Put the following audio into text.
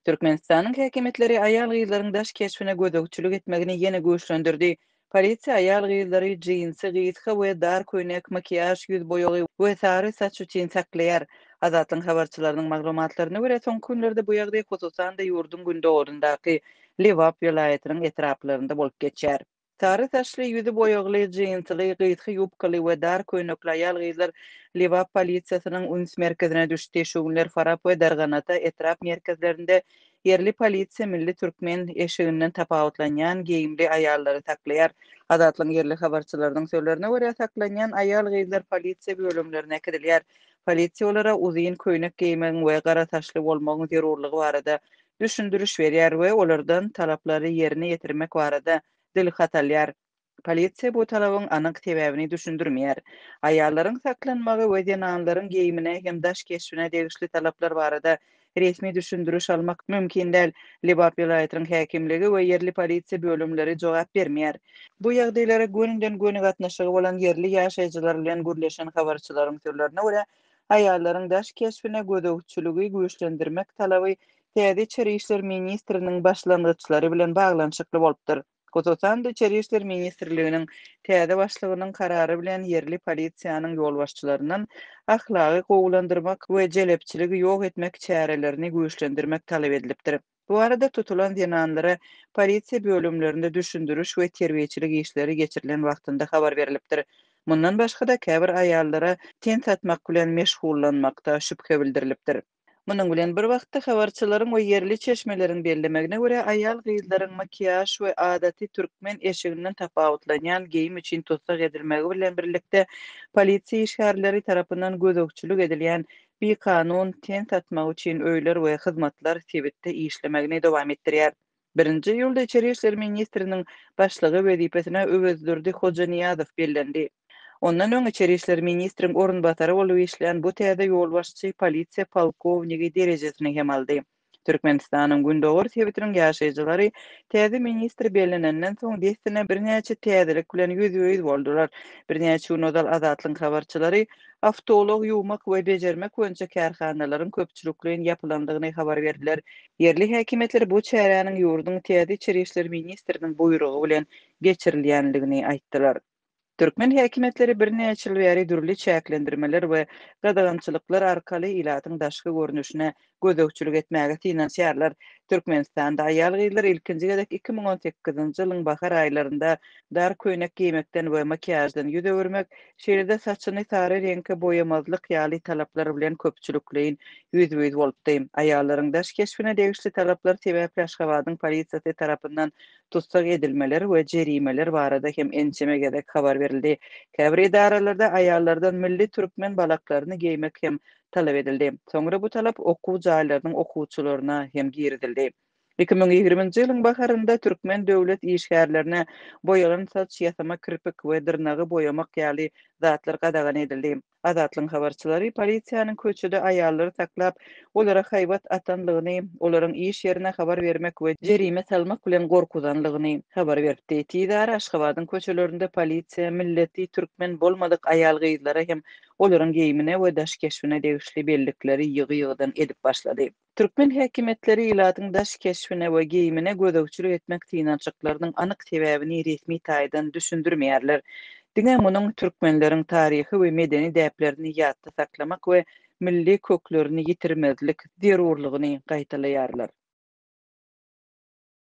Türkmenistanyň häkimiýetleri aýal-gyzlaryň daş keşbine gözegçilik etmegini ýene güýçlendirdi. Polisiýa aýal-gyzlary jinsi, gysga we dar köýnek, makiýaž, ýüz boýagy we sary saç üçin saklaýar. Azatlygyň habarçylarynyň maglumatlaryna görä, soňky günlerde bu ýagdaý hususan-da ýurduň gündogaryndaky Lebap welaýatynyň etraplarynda bolup geçýär. Sary saçly, ýüzi boýagly, jinsyly, gysga ýubkaly we dar köýnekli aýal-gyzlar Lebap polisiýasynyň üns merkezine düşdi. Şu günler Farap we Darganata etrap merkezlerinde ýerli polisiýa milli türkmen eşiginden tapawutlanýan geýimli aýallary saklaýar. Azatlygyň ýerli habarçylarynyň sözlerine görä, saklanýan aýal-gyzlar polisiýa bölümlerine äkidilýär. Polisiýa olara uzyn köýnek geýmegiň we gara saçly bolmagyň zerurlygy barada düşündiriş berýär we olardan talaplary ýerine ýetirmek barada dilhat alýar. Polisiýa bu talabyň anyk sebäbini düşündirmeýär. Aýallaryň saklanmagy we zenanlaryň geýimine hem daş keşbine degişli talaplar barada resmi düşündiriş almak mümkin däl. Lebap welaýatynyň häkimligi we ýerli polisiýa bölümleri jogap bermeýär. Bu ýagdaýlara gönüden-göni gatnaşygy bolan ýerli ýaşaýjylar bilen gürleşen habarçylaryň sözlerine görä, Aýallaryň daş keşbine gözegçiligi güýçlendirmek talaby täze içeri işler ministriniň başlangyçlary bilen baglanyşykly bolupdyr. Hususan-da, Içeri işler ministrliginiň täze başlygynyň karary bilen ýerli polisiýanyň ýolbaşçylaryndan ahlagy gowulandyrmak we jelepçiligi ýok etmek çärelerini güýçlendirmek talap edilipdir. Bu barada tutulan zenanlara polisiýa bölümlerinde düşündiriş we terbiýeçilik işleri geçirilen wagtynda habar berlipdir. Mundan başga-da, käbir aýallara ten satmak bilen meşgullanmakda şübhe bildirilipdir. Munuň bilen bir wagtda, habarçylaryň we ýerli çeşmeleriň bellemegine görä, aýal-gyzlaryň makiýaž we adaty türkmen eşiginden tapawutlanýan geýim üçin tussag edilmegi bilen birlikde, polisiýa işgärleri tarapyndan gözegçilik edilýän Bikanun ten satmak üçin öýler we hyzmatlar sebitde işlemegini dowam etdirýär. Birinji iýulda Içeri işler ministriniň başlygy wezipesine Öwezdurdy Hojanyýazow bellendi. Ondan öň Içeri işler ministriň orunbasary bolup işlän bu täze ýolbaşçy polisiýa polkownigi derejesini hem aldy. Türkmenistanyň gündogar sebitiniň ýaşaýjylary täze ministr bellenenden soň dessine birnäçe täzelik bilen ýüzbe-ýüz boldular. Birnäçe gün ozal Azatlygyň habarçylary awtoulag ýuwmak we bejermek boýunça kärhanalaryň köpçülikleýin ýapylandygyny habar berdiler. Ýerli häkimiýetler bu çäräniň ýurduň täze içeri işler ministriniň buýrugy bilen geçirilýändigini aýtdylar. Türkmen häkimiýetleri birnäçe ýyl bäri dürli çäklendirmeler we gadagançylyklar arkaly ilatyň daşky görnüşine gözegçilik etmäge synanyşýarlar. Türkmenistanda aýal-gyzlar ilkinji gezek 2018-nji ýylyň bahar aýlarynda dar köýnek geýmekden we makiýaždan ýüz öwürmek, şeýle-de saçyny sary reňke boýamazlyk ýaly talaplar bilen köpçülikleýin ýüzbe-ýüz bolupdy. Aýallaryň daş keşbine degişli talaplar sebäpli Aşgabadyň polisiýasy tarapyndan tussag edilmeler we jerimeler barada hem ençeme gezek habar berildi. Käbir edaralarda aýallardan milli türkmen balaklaryny geýmek hem talap edildi. Soňra bu talap okuw jaýlarynyň okuwçylaryna hem girizildi. 2020-nji ýylyň baharynda türkmen döwlet işgärlerine boýalan saç, ýasama kirpik we dyrnagy boýamak ýaly zatlar gadagan edildi. Azatlygyň habarçylary polisiýanyň köçede aýallary saklap, olara haýbat atanlygyny, olaryň iş ýerine habar bermek we jerime salmak bilen gorkuzanlygyny habar beripdi. Tizara Aşgabadyň köçelerinde polisiýa milleti türkmen bolmadyk aýal-gyzlara hem olaryň geýimine we daş keşbine degişli bellikleri ýygy-ýygydan edip başlady. Türkmen häkimiýetleri ilatyň daş keşbine we geýimine gözegçilik etmek synanyşyklarynyň anyk sebäbini resmi taýdan düşündirmeýärler. Diňe munuň türkmenleriň taryhy we medeni däplerini ýatda saklamak we milli köklerini ýitirmezlik zerurlygyny gaýtalaýarlar.